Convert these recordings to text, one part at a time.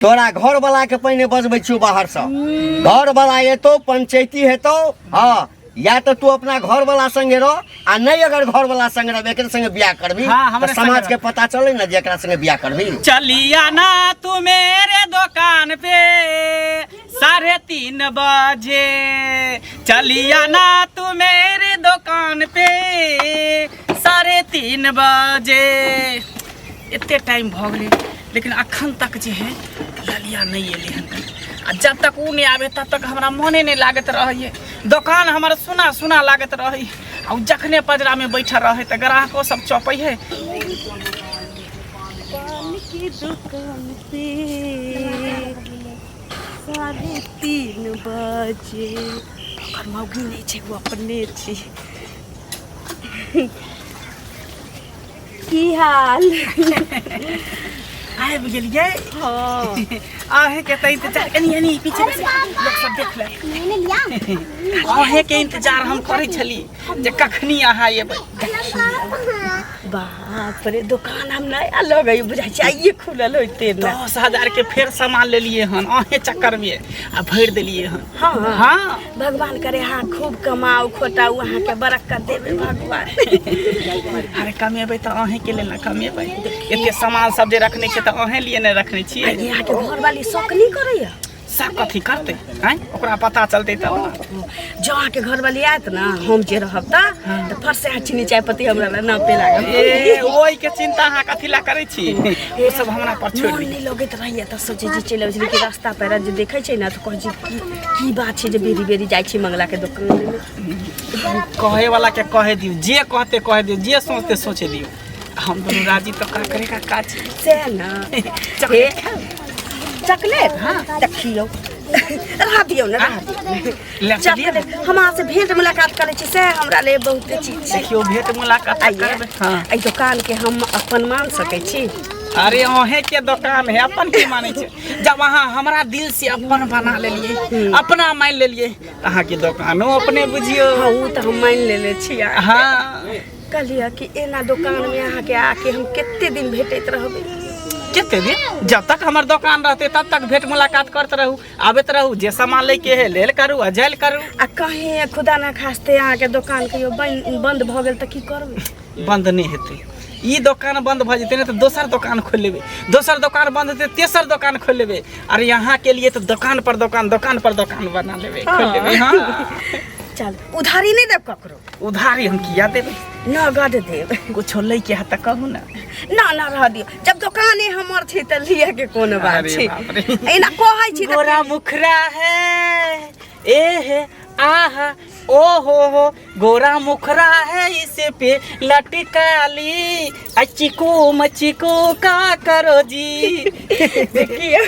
तोरा घर वाला के पहिने बजबै छियौ बाहर से। घर वाला एतौ, पंचायती हेतौ। हाँ, या तो तू अपना घर वाला संगे रह, आ नहीं अगर घर वाला संगे रह, एकरे संगे बियाह करबी। हाँ, हमरे तो समाज संगे। के पता चले ना जे एकरा संगे बियाह करबी। चलिया ना तू मेरे दुकान पे 3:30 बजे, चलिया ना तू मेरे दुकान पे 3:30 बजे। एते टाइम भऽ गेलै, लेकिन अखन तक जे है ललिया नहि एलै हन। आ जब तक ओ नहि आबे तब तक हमरा मने नहि लागैत रहैए, दोकान हमर सुना सुना लागैत रहै। आ ओ जखने पजरामे बैठल रहै तऽ ग्राहको सब चपै है। पान की दुकान पे 3:30 बजे। ओकर मौगी नहि छै, ओ अपने छी। की हाल? आबि गेलियै? हँ। अहें के तऽ इंतजार, एनी एनी पीछे पीछे लोक सब देख ले। अहें के इंतजार हम करै छली जे कखनी अहाँ एबै। बाप रे, दोकान हम नया लगै बुझाइ छै, आइए खुलल होइते ने। 10,000 के फेर सामान लेलियै हन अहें चक्कर में, आ भरि देलियै हन। हाँ। हाँ। भगवान करे अहाँ खूब कमाउ खोटाउ, अहाँके बरकत देबै भगवान। अरे कमेबै तऽ अहें के लेल ने कमेबै, एते सामान सब जे रखने छियै तऽ अहें लिए ने रखने छियै। आइए अहाँके घरवाली शौक नहि करैया? सब कथी करतै आँय, ओकरा पता चलतै तब ने। जँ अहाँके घरवाली आयत ने, हम जे रहब तऽ फट से अहाँ चीनी चाय पत्ती हमरा लए नापे लागब। ए, ओहिके चिंता अहाँ कथी लए करै छी, ओ सब हमरा पर छोड़ि मोन दियौ। नहि लगैत रहैया तऽ सोचै छी चलि अबै छी, लेकिन रास्ता पैरा जे देखै छै ने तऽ कहै छी की की बात छै जे बेरी बेरी जाइ छी मंगला के दोकान मे। कहे वाला के कहे दियौ, जे कहते कहे दियौ, जे सोचते सोचे दियौ, हम दुनू राजी तऽ का करेगा काज से ने। चॉकलेट खाउ? चॉकलेट? हाँ, देखियौ, रह दियौ ने, रह दियौ। ले चलिए। चॉकलेट हम अहाँ से भेंट मुलाकात करै छी से हमरा ले बहुते चीज छै। देखियौ, भेंट मुलाकात आइए। करबै। हाँ। एहि दोकान के हम अपन मान सकै छी? अरे अहें के दोकान है, अपन की मानै छै? जब अहाँ हमरा दिल से अपन बना लेलिए, अपना मान लेलिए, तऽ अहाँके दोकानो अपने बुझियौ। हाँ, ओ तऽ हम मान लेने छी। हाँ। कहलियै कि एना दोकान में अहाँके आके हम कते दिन भेटैत रहबै? कते दिन? जब तक हमर दोकान रहते तब तक भेंट मुलाकात करते रहू, आबैत रहू, जे सामान लैके है लेल करू आ जायल करू। आ कहीं खुदा ना खास्ते अहाँके दोकान कहियो बंद भऽ गेल तऽ की करबै? बंद नहि हेतै ई दोकान। बंद भऽ जेतै ने तऽ दोसर दोकान खोलि लेबै, दोसर दोकान बंद हेतै तेसर दोकान खोलि लेबै। अरे यहाँ के लिए तऽ दोकान पर दोकान, दोकान पर दोकान बना लेबै, खोलि लेबै। हाँ। चल, उधारी नहि देब ककरो? उधारी हम किया देबै? नगद देब। कुछो लैके है तऽ कहू ने। ना ना, रह दियौ, जब दोकाने हमर छै तऽ लिअ के कोनो बात अरे छै? बाप रे। एना कहै छी तऽ गोरा मुखरा है, ए है आहा ओ हो हो, गोरा मुखरा है इसे पे लटकाली, आ चिकू मचिकू का करो जी। देखियौ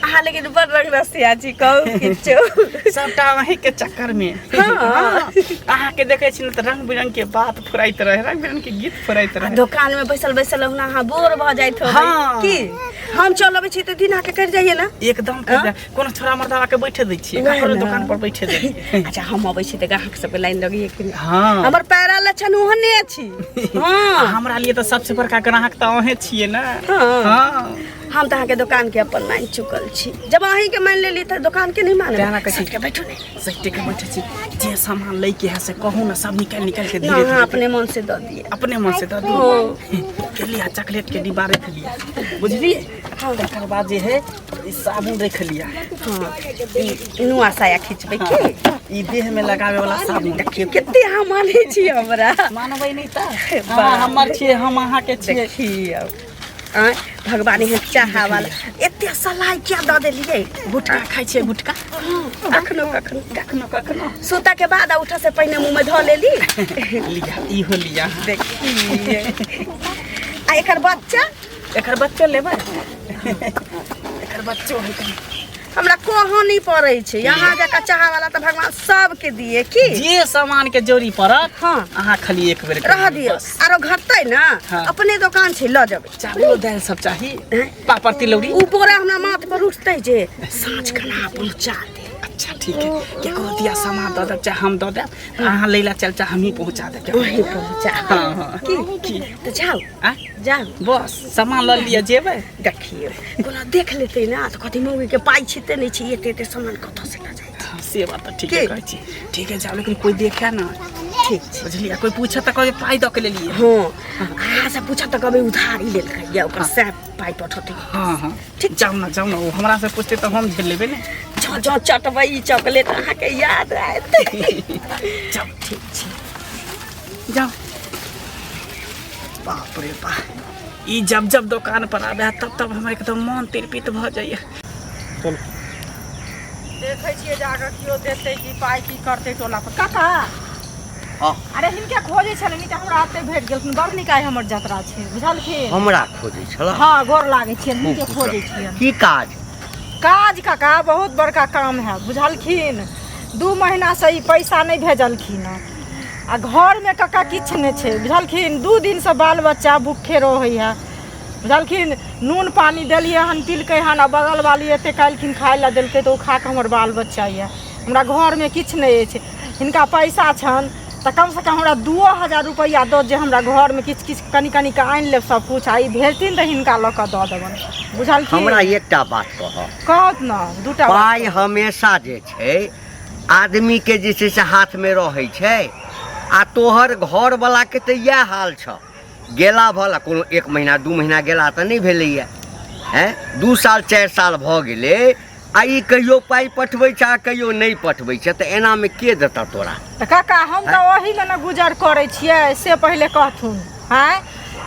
अहाँ लेकिन बड़ रंग रसिया छी, कहू किछो। सबटा अहीं के चक्कर में। हाँ। अहाँ के देखै छी ने तऽ रंग बिरंग के बात फुराइत रहे, रंग बिरंग के गीत फुराइत आ रहे। दोकान में बैसल बैसल अहुना अहाँ बोर भऽ जाइत होबै। हाँ। की हम चल अबै छी तऽ दिन अहाँके कटि जाइए ने? एकदम कटि जाय। कोनो छोरा मर्दावा के बैठे दै छियै? वएह ककरो ने। दोकान पर बैठे दै छियै? अच्छा, हम अबै छी तऽ ग्राहक सबके लाइन लगैए कि नहि? हाँ। हमर पैरा लक्षण ओहने छी। हाँ। हमरा लिए तऽ सबसे बड़का ग्राहक तऽ अहें छियै ने। हाँ। हाँ। हम तऽ अहाँके दोकान के अपन मानि चुकल छी। जब अहीं के मानि लेली तऽ दोकान के नहीं मानब? तेँ ना कहै छी। सटि के बैठू ने। सटि के बैठे छी। जे सामान लै के है से कहू ने, सब निकालि निकालि के ना, धीरे अहाँ धीरे अपने मन से दऽ दिअ। अपने मन से दऽ दियौ। के लिया चॉकलेट के डिब्बा रख लिया, बुझलियै? तकर बाद जे है ई साबुन रख लिया। हाँ, ई नुआ साया खिचबै की? ई देह में लगावे वाला साबुन। देखियौ कते अहाँ मानै छी हमरा। मानबै नहि तऽ? अहाँ हमर छियै, हम अहाँके छियै। देखियौ आँय, भगवान एहन चाहा वाला एते सलाइ किया दऽ देलियै? गुटखा खाइ छियै गुटखा? कखनो कखनो। कखनो कखनो। सुतऽ के बाद आ उठऽ से पहिने मुँह में धऽ लेली। लिया, इहो लिया। देखियै, आ एकर बच्चा? एकर बच्चो लेबै? एकर बच्चो है कनी। हमरा कहऽ नहि पड़ै छै, अहाँ जकाँ चाह वाला तऽ भगवान सबके दिए की। जे सामान के जोड़ी पड़त, हाँ। अहाँ खाली एक बेर रह कहियौ, दियौ। बस। आरो घटतै ने, हाँ। अपने दोकान छै, लऽ जेबै। चावलो दालि सब चाही, पापड़ तिलौरी? ओ बोरा हमरा माथ पर उठतै जे साँझ खना पहुँचा दे। अच्छा ठीक है, केकरो दिया सामान दऽ देब, चाहे हम दऽ देब, तऽ अहाँ लै लए चल, चाहे हमही पहुँचा देब। वही पहुँचा। हाँ हाँ। की की तऽ जाउ। आ जाउ। बस सामान लऽ लिअ, जेबै। देखियौ, कोनो देख लेतै ने तऽ कहतै मौगीके पाइ छिते नहि छै, एते एते सामान कतऽसँ लऽ जाइ छै। हाँ, से बात तऽ ठीके की? कहै छी। ठीक है, जाउ, लेकिन कोइ देखे ना। ठीक छै। बुझलियै, कोइ पूछत तऽ कहबै पाइ दऽ के लेलियै। हँ, अहाँ से पूछत तऽ कहबै उधारी लेलकै या ओकर सएह पाइ पठौतै। हाँ हाँ, ठीक। जाउ ने, जाउ ने, ओ हमरा से पूछतै तऽ हम झेल लेबै ने। जँ जँ चटबै ई चॉकलेट अहाँके याद आयत। जाउ। ठीक छै, जाउ। बाप रे बाप, ई जब जब दोकान पर आबै है तब तब हमर एकदम मन तिरपित भऽ जाइए। देखै छियै जाकऽ केओ देतै कि पाइ, की करतै टोला पर। काका। हाँ। अरे हिनके खोजै छलनि तऽ हमरा एतै भेट गेलखिन। बड़ नीक आइ हमर जतरा छै, बुझलखिन? हमरा खोजै छल? हँ, गोर लागै छियनि। हिनके खोजै छियनि। की काज? काज काका बहुत बड़का काम है, बुझलखिन? 2 महीनासँ ई पैसा नहि भेजलखिन हँ, आ घरमे काका किछु नहि छै, बुझलखिन? 2 दिनसँ बाल बच्चा भूखे रहै है, बुझलखिन? नून पानि देलियै हन, पिलकै हन, आ बगल वाली एते काल्हिखिन खाय लए देलकै तऽ ओ खा कऽ हमर बाल बच्चा यऽ। हमरा घरमे किछु नहि अछि। हिनका पैसा छनि तऽ कमसँ कम हमरा 2000 रुपैआ दऽ जे हमरा घरमे किछु किछु कनि कनि कऽ आनि लेब सब किछु, आ ई भेजथिन तऽ हिनका लऽ कऽ दऽ देबनि, बुझलखिन? हमरा एकटा बात कहऽ। कहत ने, दूटा बात। पाइ हमेशा जे छै आदमी के जे छै से हाथमे रहै छै, आ तोहर घरवला के तऽ इएह हाल छऽ। गेला भला कोनो 1 महीना 2 महीना गेला तऽ नहि भेलैए, हैं? 2 साल 4 साल भऽ गेलै, आ ई कहियो पाइ पठबै छै आ कहियो नहि पठबै छै, तऽ एनामे के देतऽ तोरा? तऽ काका, हम तऽ ओहीमे ने गुजर करै छियै, से पहिले कहथुन। आँय,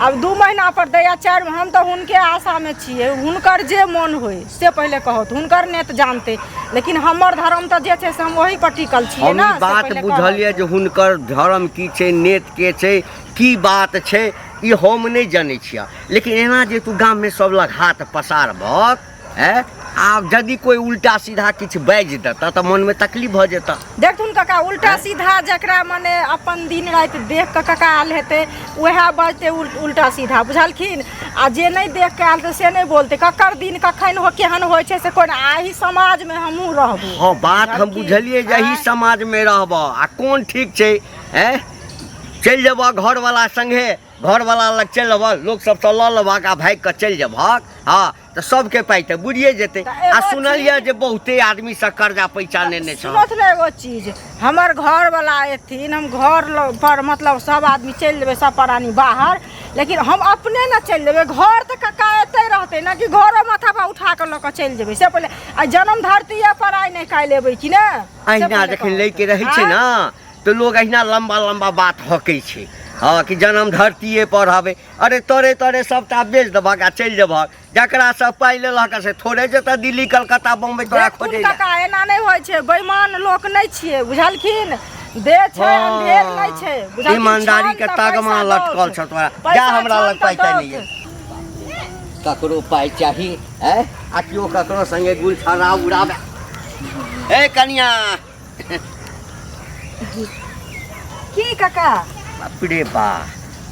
आब 2 महीना पर दैया 4, हम तऽ हुनके आशामे छियै। हुनकर जे मोन होइ से पहिले कहत, हुनकर नेत जानतै, लेकिन हमर धर्म तऽ जे छै से हम ओही पर टिकल छियै हम ने। ई से बात पहिले बुझलियै कहत। जे हुनकर धर्म की छै, नेत के छै, की बात छै, ई हम नहि जनै छियै, लेकिन एना जे तू गाममे सब लग हाथ पसारबक, हैं, आब यदि कोइ उल्टा सीधा किछु बाजि देतऽ तऽ मनमे तकलीफ भऽ जेतऽ। देखथुन काका, उल्टा सीधा जकरा मने अपन दिन राति देख कऽ काका आयल हेतै उएह बजतै उल्टा सीधा, बुझलखिन? आ जे नहि देख कऽ आयल तऽ से नहि बोलतै। ककर दिन कखन हो केहन होइ छै से कोन, एहि समाजमे हमहूँ रहबो। हँ, बात हम बुझलखिन? बुझलियै जे एहि आँय? समाजमे रहबह, आ कोन ठीक छै, हैं? चलि जेबह घरवला सङ्गे, घरवला लग चलि जेबह, लोक सबसँ लऽ लेबहक आ भागि कऽ चलि जेबहक। हँ, तऽ सबके पाइ तऽ बुड़िए जेतै। तऽ एगो आ सुनलियै चीज- जे बहुते आदमीसँ कर्जा पैसा नेने छह। सुनत ने एगो चीज, हमर घरवला एथिन, हम घर पर मतलब सब आदमी चलि जेबै, सब प्राणी बाहर, लेकिन हम अपने ने चलि जेबै। घर तऽ कक्का एतै रहतै ने, कि घरो माथा पर उठा कऽ लऽ कऽ चलि जेबै? से पहिले आ जन्म धरतीए पर आइ नहि काल्हि एबै कि ने, से अहिना पहिले जखन कहू। लैके रहै छै आँय? ने तऽ लोग अहिना लम्बा लम्बा बात हकै छै, हँ, कि जन्म धरतीए पर हबै। अरे तोरे तोरे सबटा बेच देबहक आ चलि जेबहक, जकरा सब पाइ लेलहक से थोड़े जेतऽ दिल्ली कलकत्ता बम्बई तोरा देखथुन खोजै लए। काका, एना नहि होइ छै, बेईमान लोक नहि छियै, बुझलखिन? दे छै, अंधेर नहि छै, बुझलखिन? ईमानदारी के छन तऽ तगमा पैसा लटकल दौथ। छौ तोरा। जा, पैसा हमरा छन लग तऽ पाइ ताइ दौथ। नहि यऽ। ककरो पाइ चाही है आ केओ ककरो संगे गुलछर्रा उड़ाबे। ए कनिया। की काका? बाप रे बा,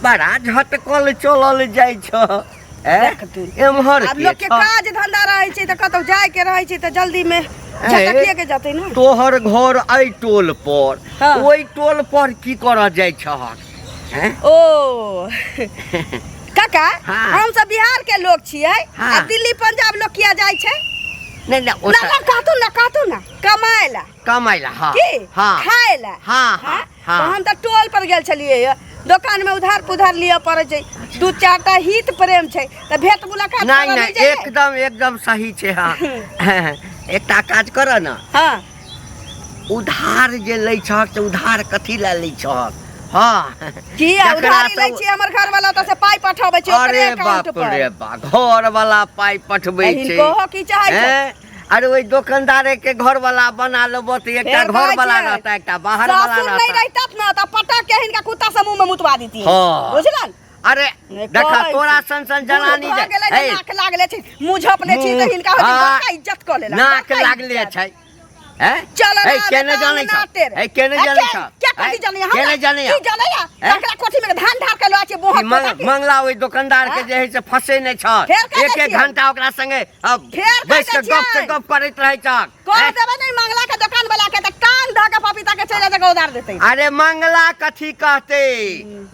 बड़ा झटकल चलल जाइ छ। एम्हर आब लोक के काज धंधा रहै छै तऽ कतौ जाय के रहै छै तऽ जल्दी में झटकिए के जतै ने। तोहर घर एहि टोल पर? हाँ। ओहि टोल पर की करऽ जाइ छहक? हैं? ओ काका, हाँ। हम सब बिहार के लोग छियै। हाँ। आ दिल्ली पंजाब लोग किया जाइ छै? नहि नहि, ओ ना ना, कहतू ना, कहतू ना, कमाए ला। कमाइ ला, हाँ। की? हाँ। खाए ला। हाँ, हाँ, हाँ। तऽ हम तऽ टोल पर गेल छलियै य, दोकान में उधार पुधार लिअ पड़ै छै, 2 4टा हित प्रेम छै तऽ भेंट मुलाकात नहि करऽ नहि, जाइए। एकदम एकदम सही छै। हाँ, एकटा काज कर ने। हाँ। उधार जे लै छहक तऽ उधार कथी लए लै छहक? हाँ। की आ, जकरा उधारी लै सब- छी, हमर घर वाला ओतऽ से पाइ पठाबै छै ओकरे अरे अकाउंट बाप पर। रे बा, घर वाला पाइ पठबै आ छै। हिनको की चाहै छै? हैं? अरे ओहि दोकानदारे के घर वाला बना लेबो तऽ एकटा फेर घर कहै वाला छियै, रहता, एकटा बाहर वाला सासुर नहि रहता। रहितत ने तऽ पटक के हिनका कुत्ता से मुंह में मुतवा देती। हाँ। बुझलन? अरे नहि देखा, कहै तोरा छी। सन सन जनानी बूढ़ भऽ जे- गेलै ने, हे, नाक लागले छै, मुँह झपले छी तऽ हिनका होइ छै हाँ। बड़का इज्जत कऽ लेलक, नाक बड़का लागले इज्जत। छै। हैं चल ए केने जानै छ ए केने जानै छ के कथी जानै केने जानै की जानै हैं? ककरा कोठी में धान ढार के लऽ छै बोहत मंगला ओहि दोकानदार के हैं? जे है से फंसे नहि छ फेर कह दै एक एक छियै। घंटा ओकरा संगे अब फेर कह बैस दै के गप से छियै। गप करैत रहै छ कह हैं? देबै नहीं मंगला के दुकान वाला के तऽ कान धऽ के पपीता के चलि जगह उधार देतै अरे मंगला कथी कहते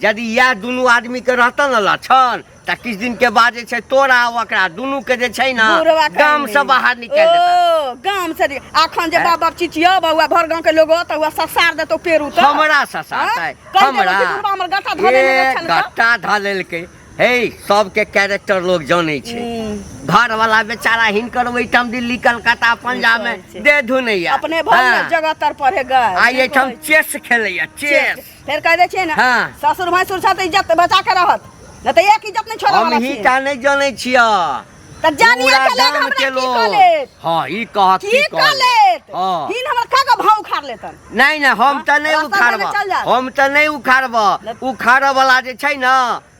यदि इएह दुनू आदमी के रहत ने लक्षण तऽ किछु दिन के बाद जे छै तोरा आ ओकरा दुनू के जे छै ने बुढ़वा कहीं गाम से नहीं। बाहर निकालि देता ओ गाम से अखन जे हैं? बाप बाप चिचियो बउआ भर गांव के लोग तऽ हुआ ससार देतो पेरू तऽ हमरा ससारतै हैं? कहि देबै हमरा कि बुढ़वा हमर गट्टा धऽ लेने ए, छल तऽ। गट्टा धऽ लेलकै हे सबके कैरेक्टर लोग जानै छै हम्म। घर वाला बेचारा हिनकर ओहिठाम दिल्ली कलकत्ता पंजाब में कहै छै। दे धुनैया अपने भर हाँ। जगह तर पढ़े गए आ एहिठाम चेस खेलैया चेस फेर कह दै छियै ने हाँ। ससुर भैंसुर छह तऽ इज्जत बचा के रहत नहि तऽ एक इज्जत नहि छोड़े हम वाला ही छियै टा नहि जानै छियै तऽ जानिए पूरा के लोग गाम हमरा के की लोग कऽ लेत हाँ ई कहत की कऽ लेत हाँ हिन हमर खा के भाव उखाड़ लेतन नहि नहि हम तऽ नहि रास्ता उखाड़ब देने चल जात। हम तऽ नहि उखाड़ब उखाड़ऽ वाला जे छै ने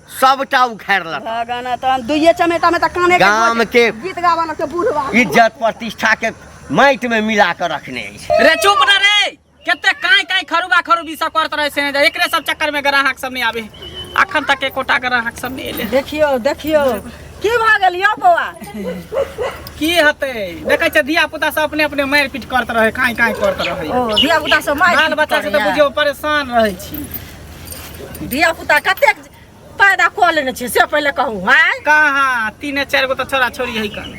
सबटा उखाड़ि लेत भगवान तहन दुइये चमेटा में तऽ काने के गाम के गीत गाबऽ लगतै बूढ़वा इज्जत प्रतिष्ठा के माटि में मिला के रखने अछि रे चुप ना रे कते काई काई खरुबा खरुबी सब करत रहे से नहि एकरे सब चक्कर में ग्राहक सब नहीं आवे अखन तक एकोटा ग्राहक सब नहीं एले देखियौ देखियौ की भऽ गेल यौ बौआ की हते देखै छै धिया पुता सब अपने अपने मारि पीट करत रहे काई काई करत रहे ओ धिया पुता सब मारि बाल बच्चा से तऽ बुझियौ परेशान रहै छी धिया पुता कतेक पैदा कऽ लेने छै से पहिले कहू आँय कहाँ तीने चारि गो तऽ छोरा छोरी है कन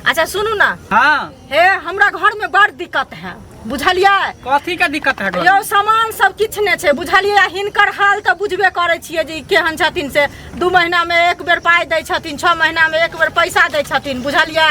अच्छा सुनू ना हाँ हे हमरा घर में बड़ दिक्कत है बुझलियै कथी के दिक्कत है यौ सामान सब किछु नहि छै बुझलियै हिनकर हाल तऽ बुझबे करै छियै जे ई केहन छथिन से 2 महीना में एक बेर पाइ दै छथिन 6 महीना में एक बेर पैसा दै छथिन बुझलियै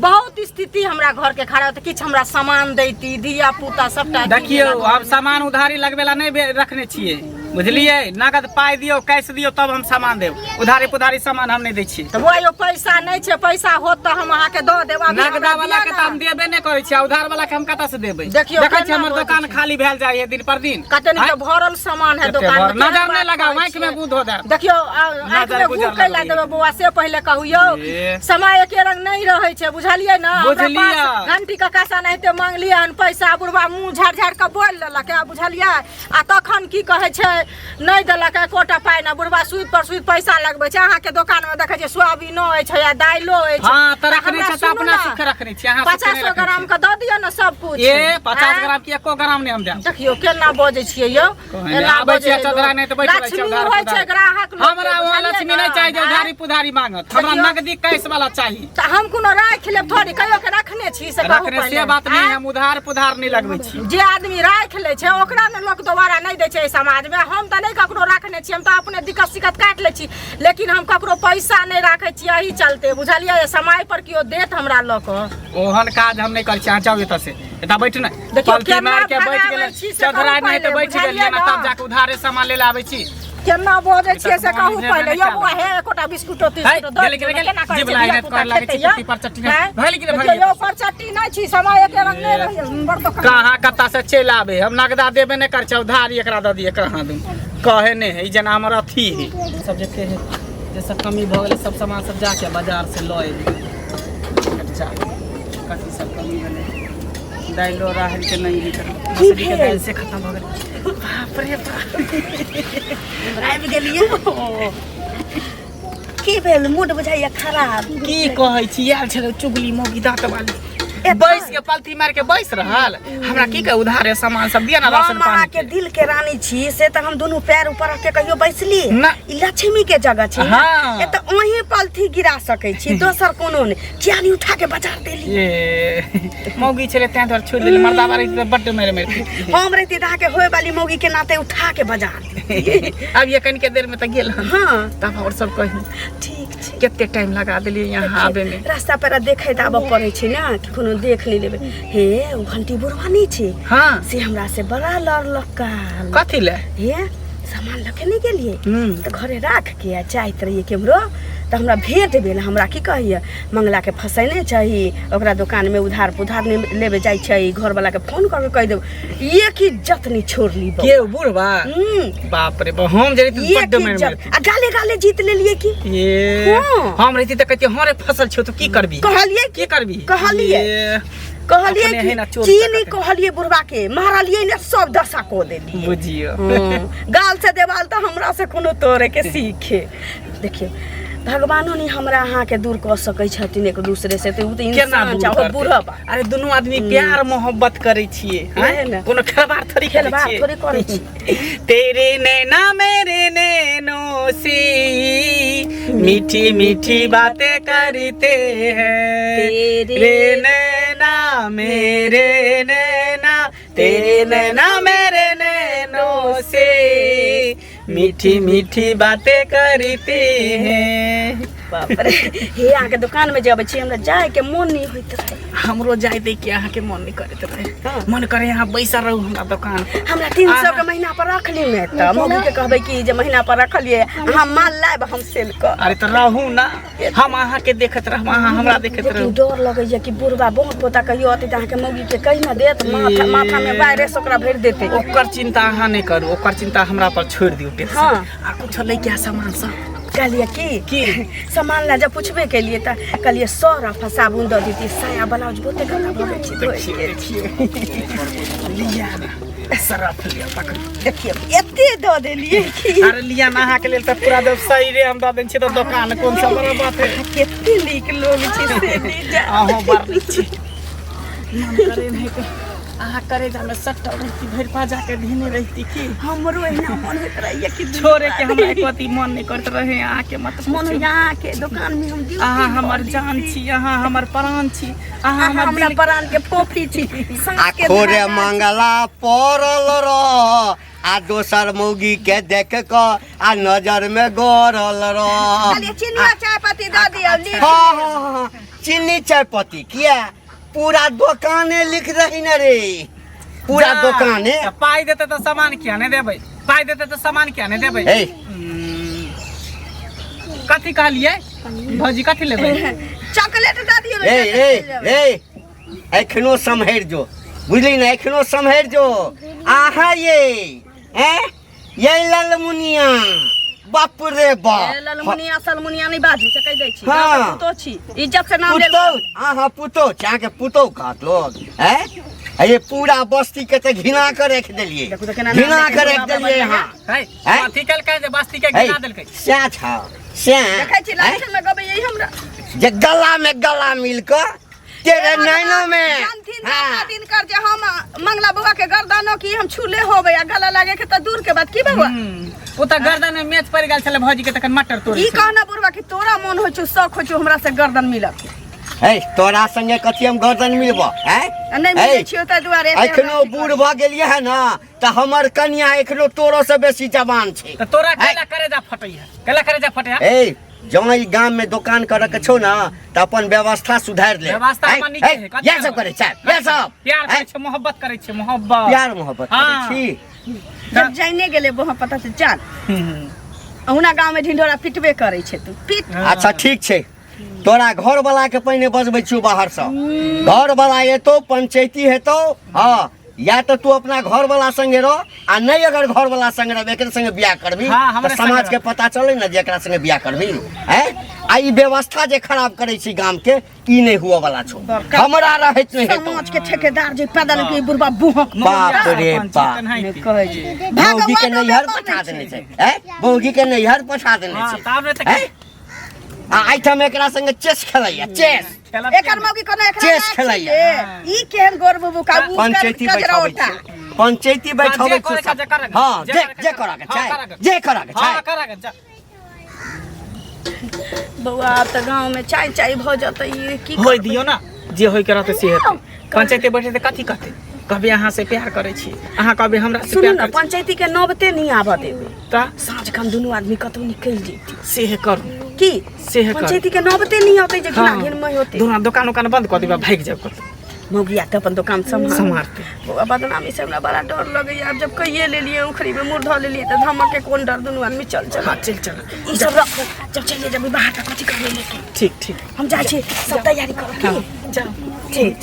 बहुत स्थिति हमरा घर के खराब तऽ किछु हमरा सामान दैती धिया पुता सबटा देखियौ आब सामान उधारी लगबे ला नहि रखने छियै बुझलियै नगद पाइ दियौ कैश दियौ तब हम सामान देब उधारी पुधारी सामान हम नहि दै छियै तऽ बौआ यौ पैसा नहि छै पैसा होत तऽ हम अहाँके दऽ देब अभी हमरा नगदा वाला दिअ के ने। तऽ हम देबे नहि करै छियै उधार वाला के हम कतऽ से देबै देखियौ, देखै छियै केना हमर बजै दोकान छै। खाली भेल जाइए दिन पर दिन कते नीक आँय? भरल सामान है कते दोकान भरल? में, केहन नजर नहि बात लगाउ, कहै आँखि में छियै? गूं धो देब। देखियौ आँखि नजर में गू गुजर कैला लगैए। देबै बौआ से पहिले कहू यौ ए। समय एके रंग नहि रहै छै बुझलियै ने हमरा बुझलियै। पास घंटी काका से एनाहिते मांगलियै हन पैसा बुढ़वा मुँह झाड़ि झाड़ि कऽ बोलि लेलक बुझलियै आ तखन की कहै छै नहि देलक एकोटा पाइ नहि बुढ़वा सूद पर सूद पैसा लगबै छै अहाँके दोकानमे देखै छियै सोयाबीनो अछि आ दालियो अछि हाँ तऽ रखने हमरा छै तऽ सुनू अपना ने, सुख रखने छी अहाँ सुखे नहि 50 रखने ग्राम के दऽ दिअ ने सब कुछ छी। ए 50 आँय? ग्राम की एको ग्राम नहि हम देब देखियौ केना बजै छियै यौ कहने एना आबै बजै छियै है चौधरा लोक। नहि तऽ बैठ रहै छियै लक्ष्मी उधार होइ छै पुधारी। ग्राहक लोकके, हमरा वहाँ बुझलियै लक्ष्मी नहि ने? चाही जे आँय? उधारी पुधारी मांगत हमरा देखियौ। नगदी कैश वाला चाही तऽ हम कोनो राखि लेब थोड़ी कहियो के रखने छी से कहू रखने से पहिले। बात नहीं आँय? हम उधार पुधार नहीं लगबै छी जे आदमी राखि लै छै ओकरा ने लोक दोबारा नहि दै छै एहि समाजमे हम तऽ नहि ककरो रखने छी हम तऽ अपने दिक्कत सिक्कत काटि लै छी लेकिन हम ककरो पैसा नहि राखै छी एहि चलते बुझलियै समय पर केओ देत हमरा लऽ कऽ ओहन काज हम नहि करै छी अहाँ जाउ एतऽ से एतऽ बैठ ने देखियौ, पलथी केना मारि के बैठ भगाबै गेलै छी से चौधरा कहू नहि तऽ पहिले, बैठ गेलियै बुझलियै ने ने? तब जाके उधारे सामान ले आबै छी केना बजै छियै से एतऽ कहू मोन पहिले नहि यौ बौआ हे एकोटा बिस्कुटो है, तिस्कुटो दऽ गेलै, दियौ गेलै, ने, केना करै जीभ छै लागै धियापुता करऽ लागै खेतै छै, यौ? कुत्ती पर चट्टी नहि। हैं? भैल गेलै, भैल देखियौ, गेलै। यौ पर चट्टी नहि छी समय एके रंग नहि रहैए बड़ दोकान कहाँ कत्ता से चलि आबै हम नगदा देबे नहि करै छै उधारी एकरा दऽ दियै कहाँ दूँ कहे नहि है ई जेना हमर अथी है सब जते है जे सब कमी भऽ गेलै सब सामान सब जाके बाजार से लऽ एबै जा कथी सब कमी भेलै दालिओ राहड़िके नहि है मसुरीके भेल? दालि से खतम भऽ गेलै बाप रे बाप आबि गेलियै की भेल मूड बुझाइया खराब की कहै छी आयल छलै चुगली मौगी दाँत वाली बैस के पलथी मारि के बैस रहल हमरा की कहे उधारे सामान सब दिया ना राशन हम पानी अहाँके दिल के रानी छी से तऽ हम दुनू पैर ऊपर रख के कहियो बैसली ना। ई लक्ष्मी के जगह छै ने। हाँ। एतऽ अहीं पलथी गिरा सकै छी दोसर कोनो नहि किया उठा के बाजार देली ए मौगी छलै तें दुआरे छोड़ि देली मर्दाबा रहितै तऽ बड्ड मारि मारि हम रहिती तऽ अहाँके होय वाली मौगी के नाते उठा के बाजार देली अब ये कनिके देर में तऽ गेल हन हाँ तब और सब कही ठीक छै कते टाइम लगा देलियै यहाँ आबे में रास्ता पेरा देखैत आबऽ पड़ै छै ने कि कोनो देख नहि लेबै हे ओ घंटी बुढ़वा नहि छै हाँ से हमरा से बड़ा लड़लक काल कथी ले हे सामान लऽ के नहि गेलियै हम्म। तऽ घरे राख के आ चाहैत रहियै केम्हरो तऽ हमरा भेंट भेल हमरा की कहैया मंगलाके फँसेने चाही ओकरा दोकानमे उधार पुधार नहि लेबे जाइ छै घरवलाके फोन कऽ के कहि देब एक इज्जत नहि छोड़ली बौआ। के ओ बुढ़वा हम्म, बाप रे बाप हम जे रहिती एक बड्ड मारि इज्जत मारती आ गाले गाले जीत लेलियै की ये हाँ। हम रहिती तऽ कहती हँ रे फसल छौ तू की करबी कहलियै की करबी कहलियै। ये, कहलिए अपने है ना कि चोर चीनी तकते। कहलिए बुढ़वा के मारलिए ने सब दशा को देलिए। बुझियो। गाल से देवाल तऽ हमरा से कोनो तोड़े के सीखे। देखियौ, भगवानो नहीं हमरा अहाँ के दूर कऽ सकै छथिन एक दूसरे से, तऽ उ तऽ केना इंसान दूर छै, ओहो करतै? बुढ़बा। अरे दुनू आदमी प्यार मोहब्बत करै छियै। वएह ने। कोनो खेलबार थोड़ी करै खेलबार छियै। थोड़े करै छी। तेरे नैना मेरे नैनों से मीठी मीठी बातें करते हैं, तेरे रे नैना मेरे नैना, तेरे नैना मेरे नैनों से मीठी मीठी बातें करते हैं। बाप रे, हे अहाँके दोकान में जे अबै छी हमरा जाय के मोन नहीं होइत रहे। हमरो जाय दे के अहाँके मन नहीं करैत रहे। हाँ। मन करे अहाँ बैसल रहू हमरा दोकान। हमरा 300 के महीना पर रख ली ने, तऽ मम्मी के कहबै कि जे महीना पर रखलिए अहाँ माल लायब हम सेल कर। अरे तऽ रहू ना, हम अहाँके देखैत रहब, अहाँ हमरा देखैत लेकिन रहू। डर लगैया कि बुढ़बा बहुत पोता कहियो अतै तऽ अहाँके मौगी के कहि न देत, माथा माथा में वायरस ओकरा भरि देतै। ओकर चिंता अहाँ नहीं करू, ओकर चिंता हमरा पर छोड़ि दियौ टेंशन। हाँ। आ कुछ लैके आ सामान सब। कहलिए की की? सामान ला जब पूछबे केलिए तऽ कहलिए सरफ आ साबुन दऽ देती, साया ब्लाउज बहुते गंदा भऽ गेल छै धोइ के। देखियौ लिया ना, सरफ लिया पकड़ू। देखियौ एते दऽ देलिए कि। अरे लिया ना, अहाँके लेल तऽ पूरा देब सही हम दऽ देने छियै, तऽ दोकान कोन सा बड़ा बात है। कते नीक लोग छै से नहि जान। अहूँ बड़ नीक छी। मन करे नहि के अहाँ करेजामे सटल रहिती, भरि पाजा के धेने रहिती की। हमरो एहिना मन होइत रहैया कि दुनू छोड़े के हमरा आदमी। एको अथी मन नहि करैत रहे अहाँके मत मन पूछू। होइया अहाँके दोकान में हम ड्यूटी अहाँ हमर कऽ ली। जान छी, अहाँ हमर प्राण छी, अहाँ अहाँ हमर हमरा दिल। प्राण के फोफी छी, साँस आ के खोरे धागा छी। मंगला पड़ल रह आ दोसर मौगी के देख कऽ आ नजर में गड़ल रह। कहलियै चिनिया चाय पत्ती दऽ दियौ ली। हाँ हाँ हाँ, चीनी चाय पत्ती किया पूरा दोकाने लिख रही न रे, पूरा जा, दोकाने। तऽ पाइ देतै तऽ सामान किया नहि देबै? पाइ देतै तऽ सामान किया नहि देबै? ए कथी कहलियै भौजी, कथी लेबै? चॉकलेट दऽ दियौ। ए ए ए, एखनो सम्हरि जो, बुझली ने, एखनो सम्हरि जो। आहा ये हैं ये ललमुनिया, बाप रे बाप। ए, ललमुनिया सलमुनिया नहीं बाजू से कहि दै छी। हाँ। गाँव के पुतोह छी, इज्जत से नाम लेल। पुतोह, अहाँ पुतोह छी, अहाँके पुतोह कहत लोग हैं? ये पूरा बस्ती के तऽ घिना के राखि देलियै। देखू तऽ केना नाम घिना लेके के राखि बुढ़ापा देलियै बनि अहाँ। है हैं? कथी केलकै जे बस्ती के है घिना देलकै? सएह छौ सएह। देखै छी हैं? लाठी में गबैयै हमरा। जे गला में गला मिल कऽ तेरे नैना में जानथिन हाँ। दादा दिनकर जे हम मंगला बउआ के गर्दनो की हम छूले होबे आ गला लागे के त दूर के बात की बउआ। ओ तऽ गर्दन में मेच पड़ि गेल छलै भौजी के, तखन मटर तोड़ै ई छलै। कहना बुढ़वा कि तोरा मन होइ छौ, शौक होइ छौ हमरा से गर्दन मिलक। है तोरा संगे कथी हम गर्दन मिलबो हैं? आ नहि मिलै छियौ ताहि दुआरे एते एखनो हमरा बूढ़ भऽ गेलियै है ना तऽ हमर कनिया एखनो तोरो से बेसी जवान छै। तऽ तोरा है? केला करेजा फटै है, केला करेजा फटै है? ए जँ ई गाम में दोकान करे के छौ ना तऽ अपन व्यवस्था सुधारि ले। व्यवस्था है? हमर नीके है? है, कथी इएह सब करै छै, इएह सब। प्यार है? करै छै, मोहब्बत करै छै, मोहब्बत। प्यार मोहब्बत करै हाँ। छी। जब जाइने गेलै बहा पता से जान। अहुना गाँव में ढिंढोरा पिटबे करै छै, तू पिट। अच्छा ठीक छै, तोरा घर वाला के पहिने बजबै छियौ बाहरसँ, घर वाला एतौ पंचायती हेतौ। हाँ, या तऽ तू अपना घर वाला संगे रह आ नहि अगर घर वाला संगे रहबे एकरे संगे बियाह करबी हाँ, हमरे तऽ समाज संगे के पता चले ने जे एकरा संगे बियाह करबी हैं। आ ई व्यवस्था जे खराब करै छी गाम के, ई नहि हुअ वाला छौ, हमरा रहैत नहि हेतौ। समाज के ठेकेदार जे पैदल के बुढ़बा बुहक बाप रे बाप, नहि कहै छै। भौजी के भगवानो नैहर बेमार पठा नहि देने छै हैं, भौजी के नैहर पठा देने हाँ, छै। तब ने तऽ हैं? आ एहिठाम एकरा संगे चेस खेलैया, चेस। खेलब। एकर मौगी कोनो एकरा चेस लायक खेलैया। छियै। ई केहन गोर बुबु का उ पंचायती बैठाबै कजरौटा। छै, पंचायती बैठाबै जे छै करे के सब। जे करे के। हाँ, जे जे करे के जे करे। करऽ के हाँ, छै, करे के। जे करऽ के हाँ छै। करा के जा। बौआ आब तऽ गाँव में चाय चाय भऽ जेतै, ई की होय दियौ ना, जे होय के रहतै से हेतै। पंचायती बैठे तऽ कथी कहतै? कहबै अहाँ से प्यार करै छी, अहाँ कहबै हमरा से सुनू प्यार ने करै छी। पंचायती के नौबते नहीं आबऽ देबै। तऽ साँझ खन दुनू आदमी कतौ निकलि जैती। सेहे करू। की सेहे करू। पंचायती के नौबते नहीं औतै जे घिना हाँ। घिन में होते। दुनू दोकान उकान बंद कऽ देबै, भागि जायब कतौ। मौगिया तऽ अपन दोकान सम्हार सम्हारतै। बौआ बदनामी से हमरा बड़ा डर लगैया। आब जब कहिए लेलियै उखड़ी में मुँह धऽ लेलियै तऽ धमक के कोन डर, दुनू आदमी चल चल। हाँ चल चल। ई सब रखू, जब चलिए जब बाहर तऽ कथी करबै लेके। ठीक ठीक। हम जाइ छी, सब तैयारी करू की। जाओ। ठीक।